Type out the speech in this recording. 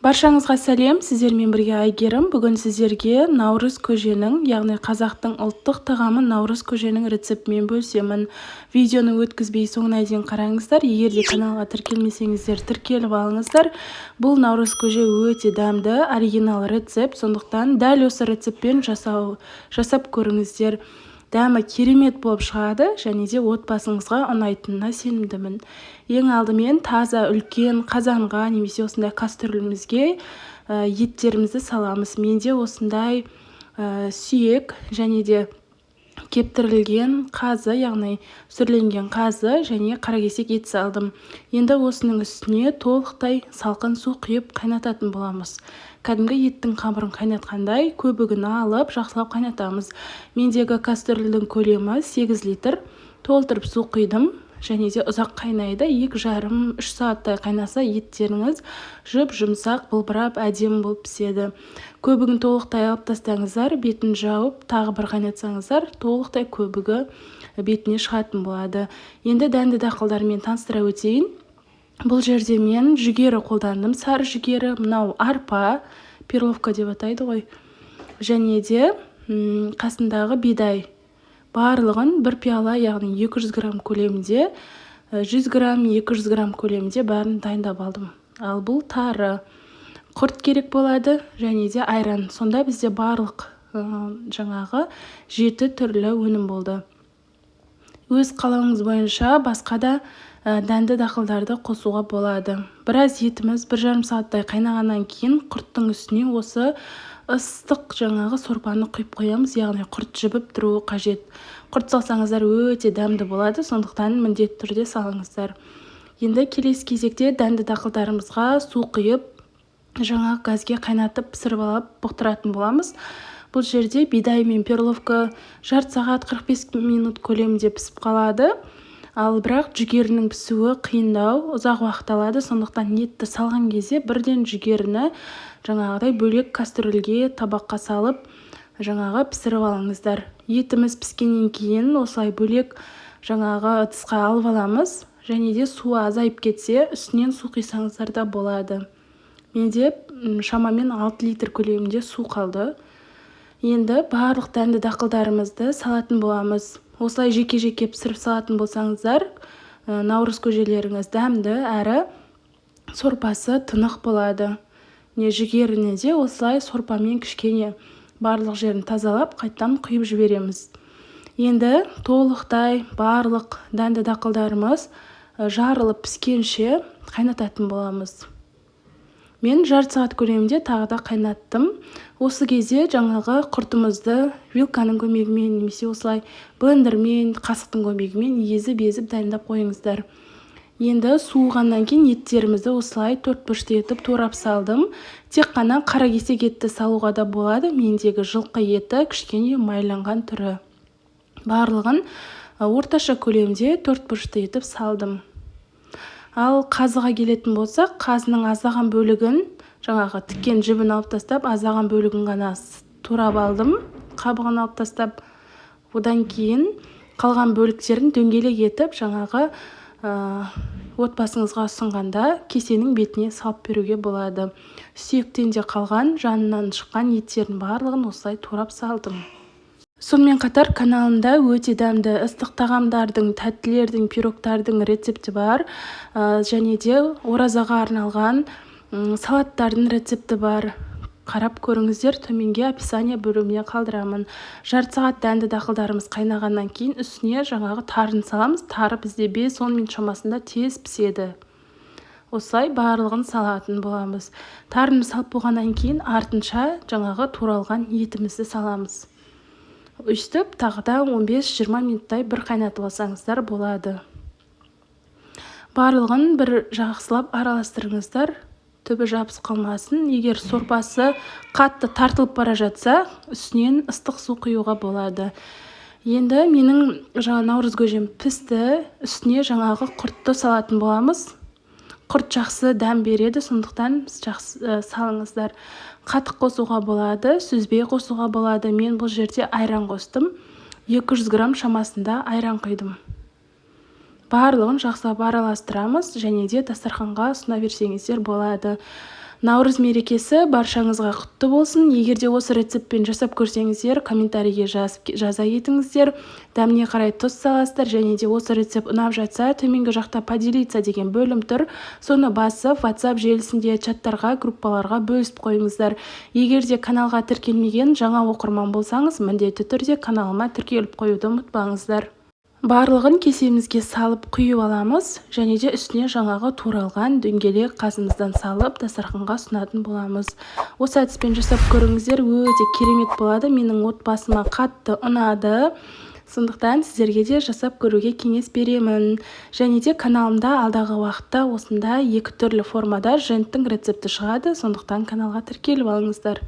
Баршаңызға сәлем! Сіздермен бірге Әйгерім. Бүгін сіздерге наурыз көженің, яғни қазақтың ұлттық тағамы наурыз көженің рецептімен бөлісемін. Видеоны өткізбей соңына дейін қараңыздар. Егер де каналға тіркелмесеңіздер, тіркеліп алыңыздар. Бұл наурыз көже өте дәмді, оригинал рецепт, сондықтан дәл осы рецептпен жасап көріңіздер. Дәмі керемет болып шығады және де отбасыңызға ұнайтынына сенімдімін. Ең алдымен таза үлкен қазанға немесе осындай кастрюлімізге еттерімізді саламыз. Менде осындай сүйек және де кептірілген қазы, яғни сүрленген қазы және қаракесек ет салдым. Енді осының үстіне толықтай салқын су құйып қайнататын боламыз. Кәдімгі еттің қамырын қайнатқандай, көбігін алып, жақсылап қайнатамыз. Мендегі кастрюльдің көлемі 8 литр. Толтырып су құйдым және де ұзақ қайнайды. 2,5-3 сағаттай қайнаса, еттеріңіз жұп-жұмсақ, былбырап, әдемі болып піседі. Көбігін толықтай алып тастаңыздар, бетін жауып, тағы бір қайнатсаңыздар, толықтай көбігі бетіне шығатын болады. Енді дәнді дақылдармен таныстыра өтейін. Бұл жерде мен жүгері қолдандым, сары жүгері, мынау арпа, перловка деп атайды ғой, және де қасындағы бидай. Барлығын бір пиала, яғни 200 грамм көлемінде, 100 грамм, 200 грамм көлемінде бәрін дайындап алдым. Ал бұл тары, құрт керек болады және де айран. Сонда бізде барлық жаңағы жеті түрлі өнім болды. Өз қалауыңыз бойынша басқа да дәнді дақылдарды қосуға болады. Біраз етіміз 1,5 сағаттай қайнағаннан кейін құрттың үстіне осы ыстық жаңағы сорпаны құйып қоямыз, яғни құрт жібіп тұруы қажет. Құрт салсаңыздар, өте дәмді болады, сондықтан міндетті түрде салыңыздар. Енді келесі кезекте дәнді дақылдарымызға су құйып, жаңағы газге қайнатып, пісіріп алып, бұқтыратын боламыз. Бұл жерде бидай мен перловка жарты сағат, 45 минут көлемінде пісіп қалады. Ал бірақ жүгерінің пісуі қиындау, ұзақ уақыт алады. Сондықтан етті салған кезде бірден жүгеріні жаңағыдай бөлек кастрюльге, табаққа салып, жаңағы пісіріп алыңыздар. Етіміз піскеннен кейін осылай бөлек жаңағы ыдысқа алып аламыз және де суы азайып кетсе, үстінен су құйсаңыздар да болады. Менде шамамен 6 литр көлемінде су қалды. Енді барлық дәнді дақылдарымызды салатын боламыз. Осылай жеке-жеке пісіріп салатын болсаңыздар, наурыз көжелеріңіз дәмді әрі сорпасы тынық болады. Міне, жүгеріні де осылай сорпамен кішкене барлық жерін тазалап, қайтадан құйып жібереміз. Енді толықтай барлық дәнді дақылдарымыз жарылып піскенше қайнататын боламыз. Мен жарты сағат көлемінде тағы да қайнаттым. Осы кезде жаңағы құртымызды вилканың көмегімен немесе осылай блендермен, қасықтың көмегімен езіп-езіп дайындап қойыңыздар. Енді суығаннан кейін еттерімізді осылай төрт бұрышты етіп турап салдым. Тек қана қара кесек етті салуға да болады. Мендегі жылқы еті, кішкене майланған түрі. Барлығын орташа көлемде төрт бұрышты етіп салдым. Ал қазыға келетін болсақ, қазының аздаған бөлігін, жаңағы тіккен жібін алып тастап, аздаған бөлігін ғана турап алдым, қабығын алып тастап. Одан кейін қалған бөліктерін дөңгелек етіп, жаңағы отбасыңызға ұсынғанда кесенің бетіне салып беруге болады. Сүйектен де қалған, жанынан шыққан еттердің барлығын осылай турап салдым. Сонымен қатар каналымда өте дәмді ыстық тағамдардың, тәттілердің, пирогтардың рецепті бар және де оразаға арналған салаттардың рецепті бар. Қарап көріңіздер, төменге описание бөліміне қалдырамын. Жарты сағат дәнді дақылдарымыз қайнағаннан кейін үстіне жаңағы тарыны саламыз. Тары бізде 5-10 минут шамасында тез піседі. Осылай барлығын салатын боламыз. Тарыны салып болғаннан кейін артынша жаңағы туралған етімізді саламыз. Өйстіп тағы да 15-20 минуттай бір қайнатып алсаңыздар болады. Барлығын бір жақсылап араластырыңыздар, түбі жабысып қалмасын. Егер сорпасы қатты тартылып бара жатса, үстінен ыстық су құюға болады. Енді менің жаңа наурыз көжем пісті. Үстіне жаңағы құртты салатын боламыз. Құрт жақсы дәм береді, сондықтан жақсы салыңыздар. Қатық қосуға болады, сүзбе қосуға болады. Мен бұл жерде айран қостым, 200 грамм шамасында айран құйдым. Барлығын жақсылап араластырамыз және де дастарханға ұсына берсеңіздер болады. Наурыз мерекесі баршаңызға құтты болсын. Егер де осы рецептпен жасап көрсеңіздер, комментарийге жаза кетіңіздер. Дәміне қарай тұз саласыздар. Және де осы рецепт ұнап жатса, төменгі жақта «Поделиться» деген бөлім тұр, соны басып, WhatsApp желісінде чаттарға, группаларға бөлісіп қойыңыздар. Егер де каналға тіркелмеген жаңа оқырман болсаңыз, міндетті түрде каналыма тіркеліп қоюды ұмытпаңыздар. Барлығын кесемізге салып құйып аламыз және де үстіне жаңағы туралған дөңгелек қазымыздан салып, дастарханға ұсынатын боламыз. Осы әдіспен жасап көріңіздер, өте керемет болады. Менің отбасыма қатты ұнады, сондықтан сіздерге де жасап көруге кеңес беремін. Және де каналымда алдағы уақытта осындай екі түрлі формада женттің рецепті шығады, сондықтан каналға тіркеліп алыңыздар.